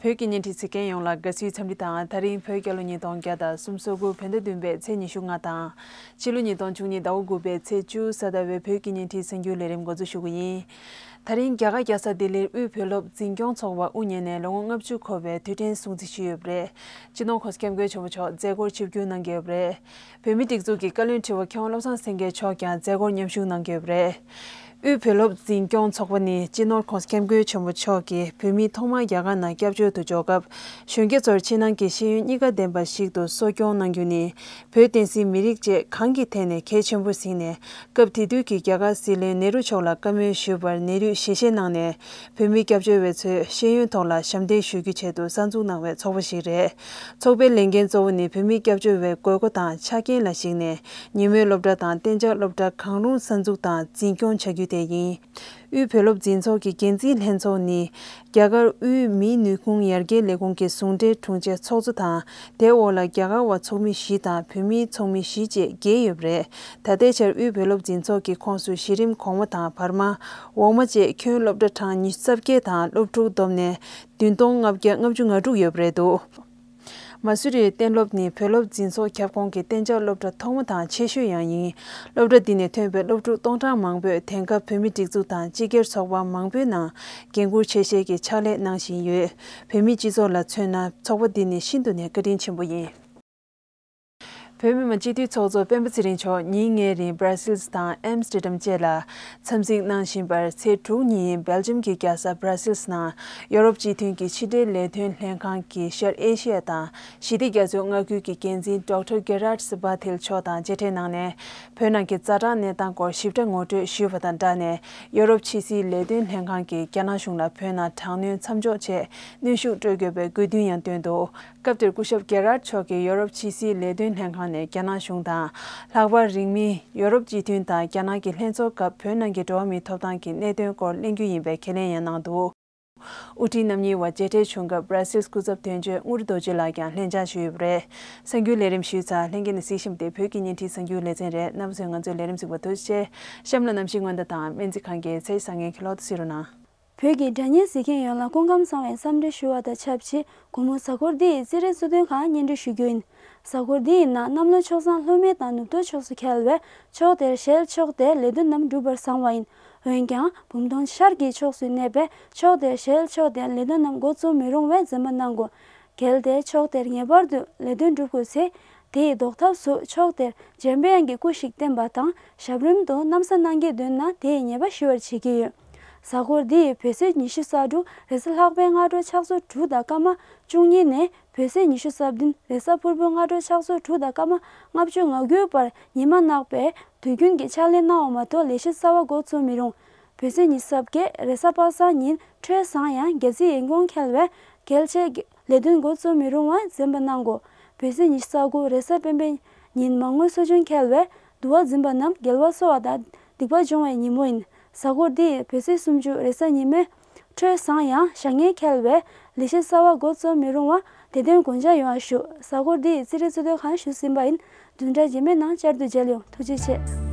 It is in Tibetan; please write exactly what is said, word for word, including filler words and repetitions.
བོད་ཀྱི་བརྙན་འཕྲིན་གཟིགས་མཁན་ཡོངས་ལ་དགའ་བསུའི་འཚམས་འདྲི་དང་། ད་རིང་བོད་རྒྱལ་ལོ་ཉིས་སྟོང་བརྒྱ་དང་སུམ་ཅུ་སོ་དགུ་བོད་ཟླ་བདུན་པའི་ཚེས་ཉི་ཤུ་ལྔ་དང་། ཕྱི་ལོ་ཉིས་སྟོང་བཅུ་གཉིས་ཟླ་བ་དགུ་པའི་ཚེས་བཅུ་གཟའ་ཟླ་བའི་བོད་ཀྱི་བརྙན་འཕྲིན་གསར་འགྱུར་ལས་རིམ་འགོ་འཛུགས་ཞུ་གི་ཡིན། ད་རིང་རྒྱ་གར་རྒྱལ་ས་ལྡི་ལིར་དབུས་བོད་སློབ་འཛིན་སྐྱོང་ཚོགས་པ་དབུ་བརྙེས་ནས་ལོ་ངོ་ལྔ་བཅུ་འཁོར་བའི་དུས་དྲན་སྲུང་བརྩི་ཞུས་ཡོད་པ་རེད། སྤྱི་ནོར་༸གོང་ས་༸སྐྱབས་མགོན་ཆེན་པོ་མཆོག་མཛད་སྒོར་ཆིབས་བསྒྱུར་གནང་གི་ཡོད་པ་རེད། བོད་མིའི་སྒྲིག་འཛུགས་ཀྱི་བཀའ་བློན་ཁྲི་པ་མཁས་དབང་བློ་བཟང་སེང་གེ་མཆོག་ཀྱང་མཛད་སྒོར་མཉམ་ཞུགས་གནང་གི་ཡོད་པ་རེད། དབུས་བོད་སློབ་འཛིན་སྐྱོང་ཚོགས་པ་ནི་སྤྱི་ནོར་༸གོང་ས་༸སྐྱབས་མགོན་ཆེན་པོ་མཆོག་གིས་བོད་མི་ཐོག་མར་རྒྱ་གར་ནང་སྐྱབས་བཅོལ་དུ་འབྱོར་སྐབས། གཞོན་སྐྱེས་ཚོར་ཕྱི་ནང་གི་ཤེས་ཡོན་གཉིས་ཀ་ལྡན་པ་ཞིག་ཏུ་གསོ་སྐྱོང་གནང་རྒྱུ་ནི། བོད་བསྟན་སྲིད་མི་རིགས་བཅས་གང་གི་ཐད་ནས་གལ་ཆེན་པོར་གཟིགས་ནས། སྐབས་དེ་དུས་ཀྱི་རྒྱ་གར་སྲིད་བློན་ནེ་རུ་མཆོག་ལ་བཀའ་མོལ་ཞུས་པར་ནེ་རུས་ཞལ་བཞེས་གནང་ནས། བོད་མི་སྐྱབས་བཅོལ་བའི་ཚོའི་ཤེས་ཡོན་ཐོག་ལ་ཞབས་འདེགས་ཞུ་རྒྱུའི་ཆེད་དུ་གསར་འཛུགས་གནང་བའི་ཚོགས་པ་ཞིག་རེད། ཚོགས་པའི་ལས་འགན་གཙོ་བོ་ནི་བོད་མི་སྐྱབས་བཅོལ་བའི་དགོས་མཁོ་དང་ཆ་རྐྱེན་ལ་གཞིགས་ནས། ཉིན་མོའི་སློབ་གྲྭ་དང་གཏན་འཇགས་སློབ་གྲྭ་གང་རུང་གསར་འཛུགས་དང་འཛིན་སྐྱོང་བྱ་རྒྱུ་དེ་ཡིན། དབུས་བོད་སློབ་འཛིན་ཚོགས་ཀྱི་འགན་འཛིན་ལྷན་ཚོགས་ནི། རྒྱ་གར་དབུས་མིའི་ནུས་ཁུངས་ཡར་རྒྱས་ལས་ཁུངས་ཀྱི་ཟུང་འབྲེལ་དྲུང་ཆེ་ཚོགས་གཙོ་དང་། དེའི་འོག་ལ་རྒྱ་གར་བ་ཚོགས་མི་བཞི་དང་བོད་མིའི་ཚོགས་མི་བཞི་བཅས་བརྒྱད་ཡོད་པ་རེད། ད་ལྟའི་ཆར་དབུས་བོད་སློབ་འཛིན་ཚོགས་ཀྱི་ཁོངས་སུ་གཞི་རིམ་གོང་མ་དང་བར་མ། འོག་མ་བཅས་ཁྱོན་སློབ་གྲྭ་གྲངས་ཉི་ཤུ་རྩ་བརྒྱད་དང་སློབ་ཕྲུག་བསྡོམས་ནས་བདུན་སྟོང་ལྔ་བརྒྱ་ལྔ་བཅུ་ང་དྲུག་ཡོད་པ་རེད་འདུག་མ་སུ་རིའི་གཏན་སློབ་ནི་བོད་སློབ་འཛིན་ཚོགས་ཁྱབ་ཁོངས་ཀྱི་གཏན་འཇགས་སློབ་གྲྭ་ཐོག་མ་དང་ཆེ་ཤོས་ཡང་ཡིན། སློབ་གྲྭ་འདི་ནས་ཐོན་པའི་སློབ་ཕྲུག་སྟོང་གྲངས་མང་པོས་དེང་སྐབས་བོད་མི་སྒྲིག་འཛུགས་དང་སྤྱི་སྒེར་ཚོགས་པ་མང་པོའི་ནང་འགན་འཁུར་ཆེ་བཞེས་ཀྱི་ཕྱག་ལས་གནང་བཞིན་ཡོད། བོད་མིའི་སྤྱི་ཚོགས་ལ་མཚོན་ན་ཚོགས་པ་འདི་ནི་ཤིན་ཏུ་ནས་བཀའ་དྲིན་ཆེན་པོ་ཡིན། བོད་མི་མང་སྤྱི་འཐུས་ཚོགས་གཙོ་སྤེན་པ་ཚེ་རིང་མཆོག་ཉིན་ལྔའི་རིང་Brussels་དང་Amsterdam་བཅས་ལ་འཚམས་གཟིགས་གནང་བཞིན་པར། ཚེས་དྲུག་ཉིན་Belgium་གྱི་རྒྱལ་ས་Brussels་ནང་ཡོ་རོབ་སྤྱི་མཐུན་གྱི་ཕྱི་འབྲེལ་ལས་དོན་ལྷན་ཁང་གི་ཤར་ཨེ་ཤི་ཡ་དང་ཞི་བདེ་རྒྱ་མཚོའི་མངའ་ཁུལ་གྱི་འགན་འཛིན་Doctor Gerhard Barthel་མཆོག་དང་མཇལ་འཕྲད་གནང་ནས། བོད་ནང་གི་ཛ་དྲག་གནས་སྟངས་སྐོར་ཞིབ་ཕྲ་ངོ་སྤྲོད་ཞུས་པ་དང་སྦྲགས་ནས། ཡོ་རོབ་ཕྱི་སྲིད་ལས་དོན་ལྷན་ཁང་གིས་རྒྱ་ནག་གཞུང་ལ་བོད་ནང་དྲག་གནོན་མཚམས་འཇོག་ཆེད་གནོན་ཤུགས་སྤྲོད་དགོས་པའི་དགོས་འདུན་ཡང་བཏོན་འདུག་སྐབས་དེར་སྐུ་ཞབས་གེ་རཱར་མཆོག་གིས་ཡོ་རོབ་ཕྱི་སྲིད་ལས་དོན་ལྷན་ཁང་ནས་རྒྱ་ནག་གཞུང་དང་། ལྷག་པར་རིང་མིན་ཡོ་རོབ་སྤྱི་མཐུན་དང་རྒྱ་ནག་གི་ལྷན་ཚོགས་སྐབས་བོད་ནང་གི་འགྲོ་བ་མིའི་ཐོབ་ཐང་གི་གནད་དོན་སྐོར་གླེང་རྒྱུ་ཡིན་པའི་ཁས་ལེན་ཡང་གནང་འདུག་དབུ་ཁྲིད་རྣམ་གཉིས་བར་མཇལ་འཕྲད་བྱུང་སྐབས་Brussels་སྐུ་ཚབ་དོན་གཅོད་དངུལ་རྡོ་རྗེ་ལགས་ཀྱང་ལྷན་བཅར་ཞུས་ཡོད་པ་རེད། གསར་འགྱུར་ལས་རིམ་ཞུས་ཚར། ལྷན་རྒྱས་ནས་གཟིགས་བཞིན་པ་དེ་བོད་ཀྱི་བརྙན་འཕྲིན་གསར་འགྱུར་ལེ་ཚན་རེད། རྣམ་པ་ཚོས་ང་ཚོའི་ལས་རིམ་གཟིགས་པར་ཐུགས་རྗེ་ཆེ། གཤམ་ལ་གནམ་གཤིས་སྔོན་བརྡ་དང་སྨན་རྩིས་ཁང་གི་ཚེས་བཟང་ངན་གྱི་ལོ་ཐོ་གཟིགས་རོགས་གནང་། བོད་ཀྱི་སྒྲ་སྙན་གཟིགས་མཁན་ཡོངས་ལ་སྐུ་ཁམས་བཟང་བའི་འཚམས་འདྲི་ཞུ་བ་དང་ཆབས་ཅིག་སྒོར་མོ་གཟའ་འཁོར་འདི་ཡི་རྩིས་རིག་གཙོ་དོན་ཁག་སྙན་སྒྲོན་ཞུ་རྒྱུ་ཡིན། གཟའ་འཁོར་འདི་ཡི་ནང་གནམ་ལོ་ཆོག་ཚང་ལྷོ་མོན་དང་ནུབ་ཏོག་ཕྱོགས་སུ་འཁེལ་བས། ཕྱོགས་དེར་ཞལ་ཕྱོགས་དེར་ལས་དོན་རྣམས་འགྲུབ་པར་བཟང་བ་ཡིན། འོན་ཀྱང་བུམ་སྟོང་ཤར་གྱི་ཕྱོགས་སུ་གནས་པས། ཕྱོགས་དེར་ཞལ་ཕྱོགས་དེར་ལས་དོན་རྣམས་འགོ་རྩོམ་མི་རུང་བས་འཛེམ་པ་གནང་དགོས། གལ་ཏེ་ཕྱོགས་དེར་ངེས་པར་དུ་ལས་དོན་སྒྲུབ་དགོས་ཚེ། དེའི་ཟློག་ཐབས་སུ་ཕྱོགས་དེར་འཇམ་དཔལ་དབྱངས་ཀྱི་སྐུ་ཞིག་བསྟན་པ་དང་། ཞབས་རིམ་དུ་གནམ་ས་གནང་གི་འདུག་ན་དེའི་ཉེས་པ་ཞི་བར་བྱེད་ཀྱི་ཡོད། གཟའ་འཁོར་འདི་ཡི་བོད་ཚེས་ཉི་ཤུ་རྩ་དྲུག་རེས་གཟའ་ལྷག་པའི་སྔ་དྲོ་ཕྱག་ཚོད་དྲུག་དང་སྐར་མ་བཅུ་གཉིས་ནས། བོད་ཚེས་ཉི་ཤུ་རྩ་བདུན་རེས་གཟའ་ཕུར་བུའི་སྔ་དྲོ་ཕྱག་ཚོད་དྲུག་དང་སྐར་མ་ལྔ་བཅུ་ང་དགུའི་བར་ཉི་མ་ནག་པས་དུས་རྒྱུན་གྱི་ཕྱག་ལས་གནང་བ་མ་གཏོགས་ལས་གཞི་གསར་བ་འགོ་རྩོམ་མི་རུང་། བོད་ཚེས་ཉི་ཤུ་རྩ་བརྒྱད་རེས་གཟའ་པ་སངས་ཉིན་འཕྲོད་བཟང་ཡང་རྒྱལ་སྲིད་ཡིན་གོང་འཁེལ་བས། གལ་ཆེ་ལས་དོན་འགོ་རྩོམ་མི་རུང་བ་འཛེམ་པ་གནང་དགོས། བོད་ཚེས་ཉི་ཤུ་རྩ་དགུ་རེས་གཟའ་སྤེན་པའི་ཉིན་མ་དངུལ་གསོ་སྦྱོང་འཁེལ་བས། འདུ་བ་འཛིན་པ་རྣམས་འགལ་བ་གསོ་བ་དང་སྡིག་པ་སྦྱོང་བའི་ཉིན་མོ་ཡིན། གཟའ་འཁོར་འདི་ཡི་བོད་ཚེས་སུམ་ཅུ་རེས་གཟའ་ཉི་མའི་འཕྲོད་བཟང་ཡང་བྱ་ངན་འཁེལ་བས། ལས་གཞི་གསར་བ་འགོ་རྩོམ་མི་རུང་བ་དེ་དོན་དགོངས་འཇགས་ཡོང་བ་ཞུ། གཟའ་འཁོར་འདི་ཡི་རྩིས་རིག་གཙོ་དོན་ཁག་ཞུས་ཟིན་པ་ཡིན། བདུན་ཕྲག་རྗེས་མའི་ནང་བསྐྱར་དུ་མཇལ་ཡོང་། ཐུགས་རྗེ་ཆེ།